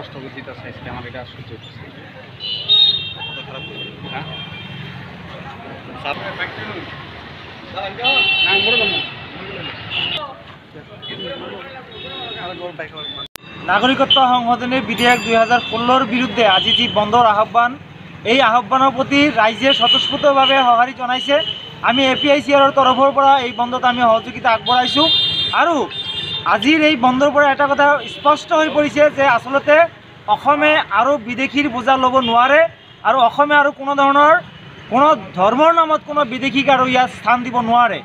কষ্ট কৰে দিতে চাইছে, আমাৰ এটা সহ্য হচ্ছে। হ্যাঁ, নাগৰিকত্ব সংশোধনী বিধেয়ক 2016ৰ বিৰুদ্ধে আজি যি বন্ধৰ আহ্বান, এই আহ্বানৰ প্ৰতি ৰাইজে স্বতঃস্ফূৰ্তভাৱে সঁহাৰি জনাইছে। আমি এ পি I C আৰৰ তৰফৰ পৰা এই বন্ধত আমি সহযোগিতা আগবঢ়াইছোঁ। আৰু আজিৰ এই বন্ধৰ পৰা এটা কথা স্পষ্ট হৈ পৰিছে যে আচলতে অসমে আৰু বিদেশীৰ বোজা ল'ব নোৱাৰে আৰু অসমে আৰু কোনো ধৰণৰ কোনো ধৰ্মৰ নামত কোনো বিদেশীক আৰু ইয়াত স্থান দিব নোৱাৰে।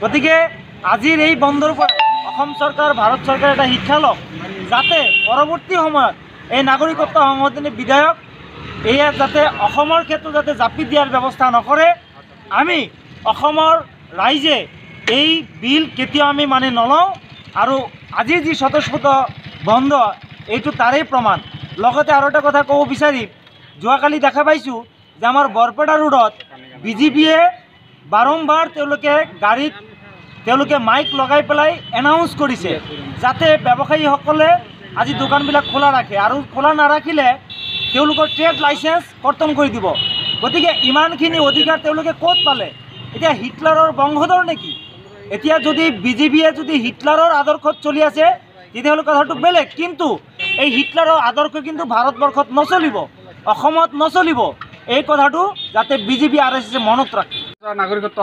গতিকে আজিৰ এই বন্ধৰ পৰা অসম চৰকাৰ, ভাৰত চৰকাৰে এটা শিক্ষা লওক, যাতে পৰৱৰ্তী সময়ত এই নাগৰিকত্ব সংশোধনী বিধেয়ক এয়া যাতে অসমৰ ক্ষেত্ৰত যাতে জাপি দিয়াৰ ব্যৱস্থা নকৰে। আমি অসমৰ ৰাইজে এই বিল কেতিয়াও আমি মানি নলওঁ আৰু আজি যি স্বতঃস্ফূৰ্ত বন্ধ, এইটো তাৰেই প্ৰমাণ। লগতে আৰু এটা কথা ক'ব বিচাৰিম, যোৱাকালি দেখা পাইছোঁ যে আমাৰ বৰপেটা ৰোডত বিজেপিয়ে বাৰম্বাৰ তেওঁলোকে গাড়ীত তেওঁলোকে মাইক লগাই পেলাই এনাউন্স কৰিছে যাতে ব্যৱসায়ীসকলে আজি দোকানবিলাক খোলা ৰাখে আৰু খোলা নাৰাখিলে তেওঁলোকৰ ট্ৰেড লাইচেঞ্চ কৰ্তন কৰি দিব। গতিকে ইমানখিনি অধিকাৰ তেওঁলোকে ক'ত পালে? এতিয়া হিটলাৰৰ বংশধৰ নেকি? এতিয়া যদি বিজেপিয়ে যদি হিটলাৰৰ আদৰ্শত চলি আছে তেতিয়াহ'লে কথাটো বেলেগ, কিন্তু এই হিটলাৰৰ আদৰ্শ কিন্তু ভাৰতবৰ্ষত নচলিব, অসমত নচলিব। এই কথাটো যাতে বিজেপি আৰ এছ এছে মনত ৰাখে। নাগৰিকত্ব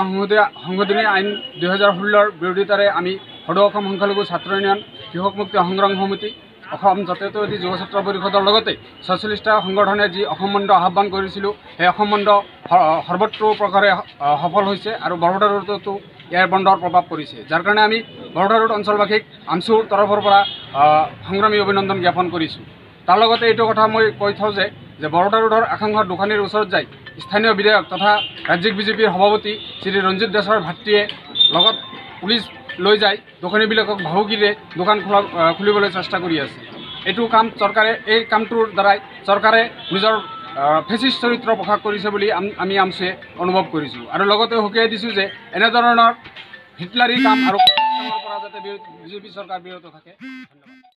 সংশোধনী আইন 2016ৰ বিৰোধিতাৰে আমি সদৌ অসম সংখ্যালঘু ছাত্ৰ ইউনিয়ন, কৃষক মুক্তি সংগ্ৰাম সমিতি, অসম জাতীয়তাবাদী যুৱ ছাত্ৰ পৰিষদৰ লগতে 46টা সংগঠনে যি অসম বন্ধ আহ্বান কৰিছিলোঁ, সেই অসম বন্ধ সৰ্বত্ৰ প্ৰকাৰে সফল হৈছে আৰু বৰপেটা ৰোডতো ইয়াৰ বন্ধৰ প্ৰভাৱ পৰিছে, যাৰ কাৰণে আমি বৰপেটা ৰোড অঞ্চলবাসীক আমছুৰ তৰফৰ পৰা সংগ্ৰামী অভিনন্দন জ্ঞাপন কৰিছোঁ। তাৰ লগতে এইটো কথা মই কৈ থওঁ যে বৰপেটা ৰোডৰ একাংশ দোকানীৰ ওচৰত যায় স্থানীয় বিধায়ক তথা ৰাজ্যিক বিজেপিৰ সভাপতি শ্ৰী ৰঞ্জিত দাসৰ ভাতৃয়ে লগত পুলিচ লৈ যায় দোকানীবিলাকক ভাবুকিৰে দোকান খুলিবলৈ চেষ্টা কৰি আছে। এইটো কাম চৰকাৰে, এই কামটোৰ দ্বাৰাই চৰকাৰে নিজৰ ফেচিষ্ট চৰিত্ৰ প্ৰকাশ কৰিছে বুলি আমি আমছুৱে অনুভৱ কৰিছোঁ আৰু লগতে সকীয়াই দিছোঁ যে এনেধৰণৰ হিটলাৰী কাম আৰু পৰা যাতে বিজেপি চৰকাৰ বিৰত থাকে। ধন্যবাদ।